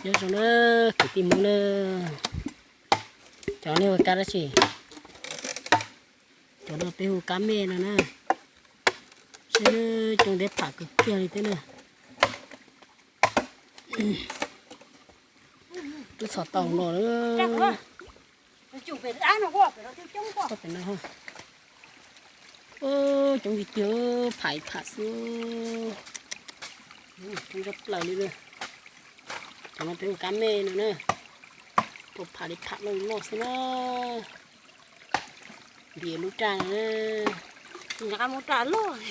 Nyob zoo na, kwv tij Hmoob na, cov nej hu kab dab tsi? Cov no peb hu kab mej no na. Saib, coob thiab pham kawg kiag li thiab na. Twb txhom tau no lawm. Txhob pem no. Coob tiag tiag, pham pham xwb. Coob tshaj plaws li na. Cov no peb hu kab mej no na. Rau pham li pham loj loj xwb na. Ntiav lub raj no na. Lub raj loj.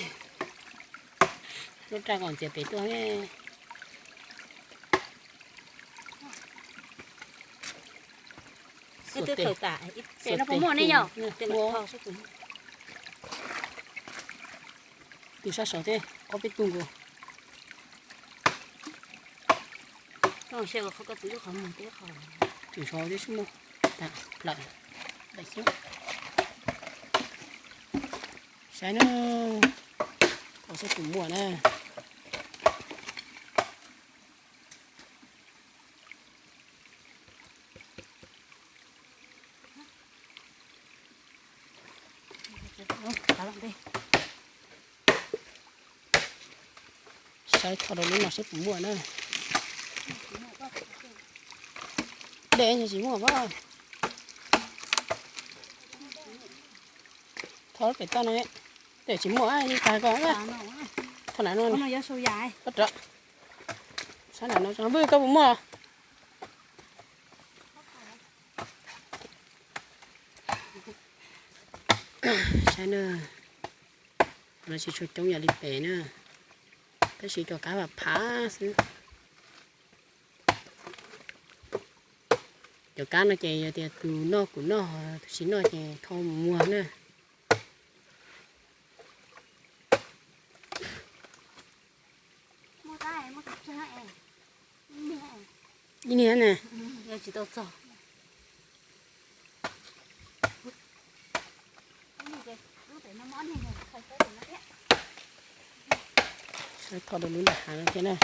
Lub raj kom ntxias pem tuaj ne. Tus sab saud thiab ob peb tug nkaus. Tseem saud thiab sib muag. Saib na, kom saib tus muaj na. Saib tho rau lub no seb puas muaj na. Dej tsis muaj pab. Tho pem toj no, tej tsis muaj li tag ko. Tho na no, koj rov sab na no, vwj koj puas muaj. Saib na, no tsis tshua coob yam li pem na, tab sis cov kab phav phav xwb. Cov kab no ces yog tias tus noj kuv noj, tus tsis noj ces tho mus muag na. Ib niag na. Saib tho rau lub nram hav no thiab na.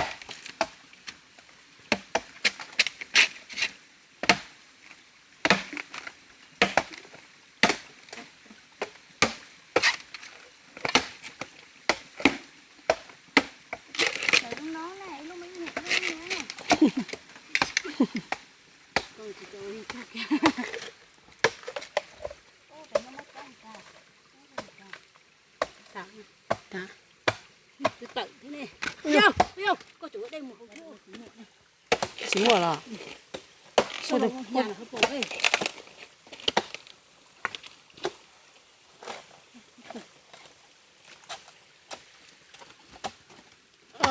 Tsis muaj los?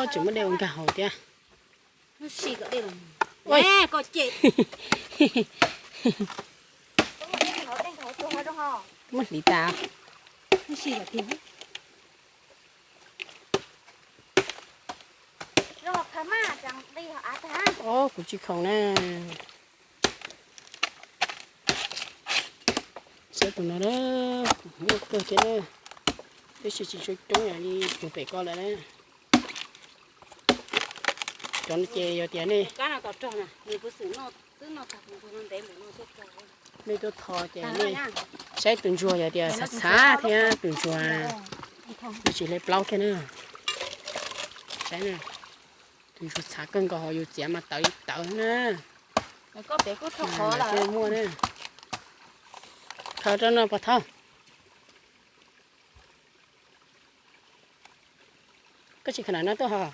Tseem muab dej ua nkag hauv thiab. Muab hliv tas. Kuv tsis khoom na. Saib tus no, muaj kawg thiab na. Tab sis tsis tshua coob yam li tus pem ko lawm na. Cov no ces yog tias nej, nej tuaj tho ces nej saib tus ntsuag yog tias txhav txhav thiab tus ntsuag tsis hle plaub thiab na. Saib na, tus ntsuag txhav kawg nkaus ho yus txiav mas tawv li tawv na. Muaj na. Khaws rau no pov thawj. Koj tsis khaws nram no tuaj hos?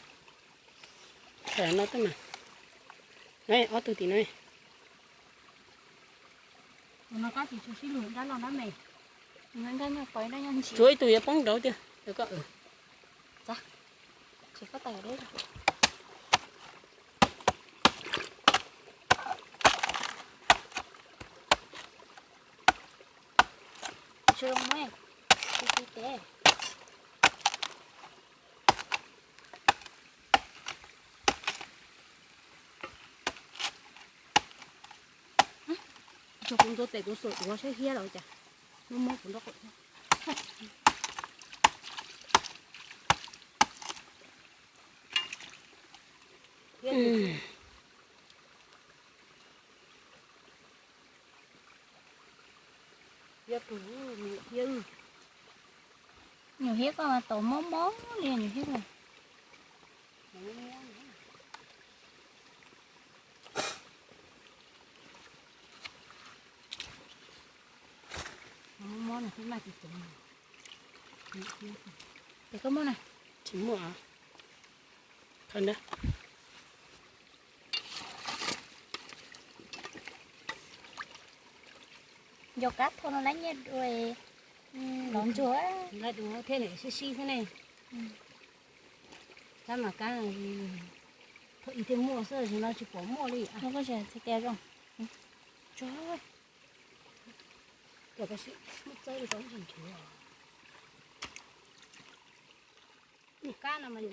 Khaws nram no tuaj mas. Ob tug tim no. Tsuav ib tug yuav poob nraud tiag. Tsuav kuv ntxuav tes kuv xuas duav saib hiab los cas. Muab muab kuv nraub qaum thiab. Nyuam hiab koj mas tau mob mob li nyuam hiab. Mob no, mob no. Ces koj muab na. Tsis muaj. Nco qab thau no lab nyiaj dua, los ntsuag. Lab dua thiab sib sib xwb ne. Kab mas kab, thaum ub thiaj muaj xwb, zaum no tsis pom muaj li. Koj tsis txhais tes zoo. Kab no mas